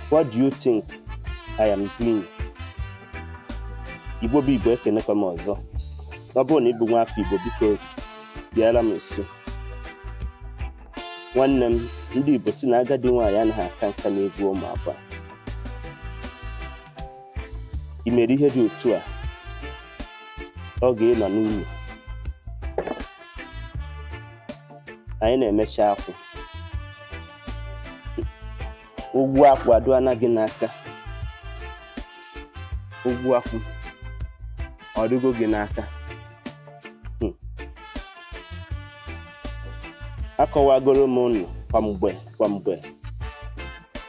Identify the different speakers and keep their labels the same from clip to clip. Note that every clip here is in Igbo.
Speaker 1: What do you think I am doing? Igbo bụ Igbo, ekenekwa m ọzọ. Ọ bụrụ na ị bụ nwa afọ Igbo, biko bịara m nso. Nwanne m, ndị Igbo si na agadi nwaanyị anaghị aka nka n'egwu ụmụ agba. I mere ihe dị otu a oge ị nọ n'ụlọ? Anyị na-emecha akwụ. Ụgwọ akwụ adụana gị n'aka. Ụgwọ akwụ ọ dịgo gị n'aka? Akọwagoro m unu kwa mgbe kwa mgbe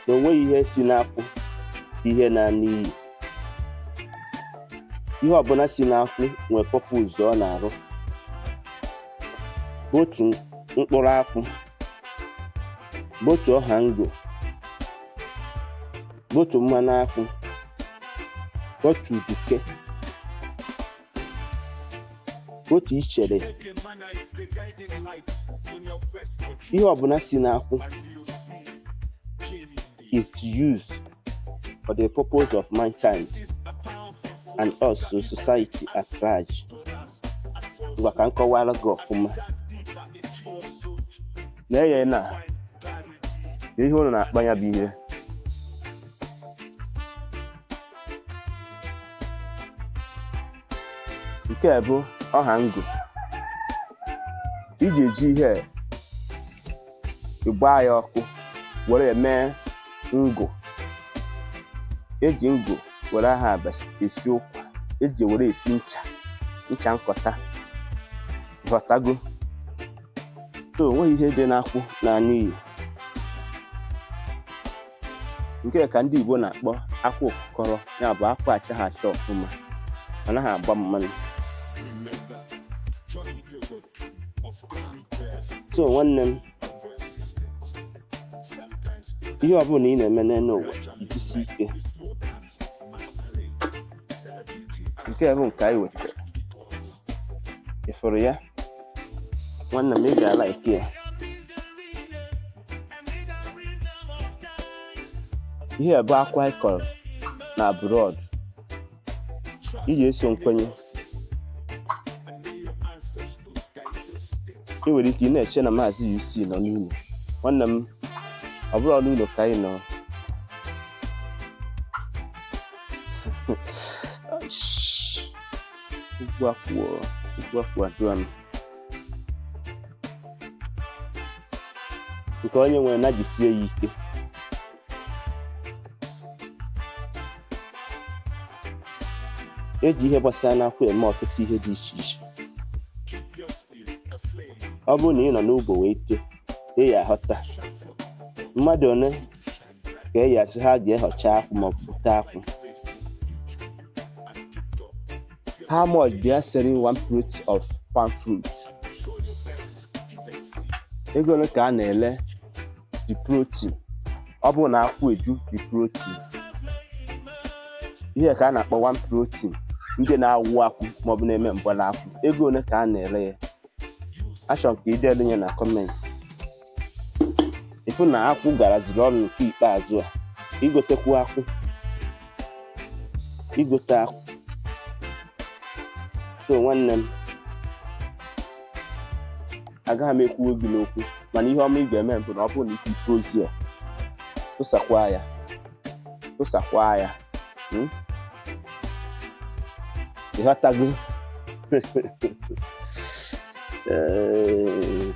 Speaker 1: na o nweghị ihe si n'akwụ ihe na-ana iyi. Ihe ọbụla si n'akwụ nwee purpose ọ na-arụ. Otu mkpụrụ akwụ, botu ọha ngo, botu mmanụ akwụ, botu uduke, botu ichere, ihe ọbụla si n'akwụ is to use for the purpose of mankind and also society at large. Ngwa, ka m kọwara gị ọfụma. Na-eye na ihe ụnụ na-akpa ya bụ ihe nke a bụ ọha ngo. Iji eji ihe gbaa ya ọkụ were eme ngụ. Eji ngụ were aha abacha esi ụkwa, eji were esi ncha, ncha nkọta. Ghọtago? So o nweghị ihe dị n'akwụ na-ana iyi. Nke ka ndị Igbo na-akpọ akwụ ụkọrọ, ya bụ akwụ achaghị acha ọfụma, ọ naghị agba mmanụ. So nwanne m, ihe ọbụla ị na-eme n'elu ụwa, ijisi ike. Nke a bụ nke anyị wetara. Ị fụrụ ya, nwanne m? Ị ga-alike ya. Ihe a bụ akwụ anyị kọrọ na abroad. Iji eso nkwenye, ị nwere ike ị na-eche na Maazị UC nọ n'ụlọ. Nwanne m, ọ bụrụ n'ụlọ ka anyị nọ. Ugwu akwụ, ugwu akwụ adụa m. Nke onye nwere na jisie ya ike. Eji ihe gbasara n'akwụ eme ọtụtụ ihe dị iche iche. Ọ bụrụ na ị nọ n'ugbo wee too, ị ya aghọta mmadụ one ka e ya asị ha ga-ehọcha akwụ maọbụ bute akwụ. How much they are selling one plate of palm fruit? Ego ole ka a na-ele the protein? Ọ bụrụ na akwụ eju the protein, ihe ka a na-akpọ one protein, ndị na-awụ akwụ maọbụ na-eme mgbala akwụ, ego ole ka a na-ere ya? Achọrọ m ka ị deelu ya na comment. Ịfụ na akwụ garaziri ọnụ nke ikpeazụ a. Igotekwu akwụ, igote akwụ. So nwanne m, agaghị m ekwuwe gị n'okwu, mana ihe ọma ị ga-eme bụ na ọ bụrụ na ike ife ozi a, tụsakwa ya, tụsakwa ya. Ịghọtago? Ee.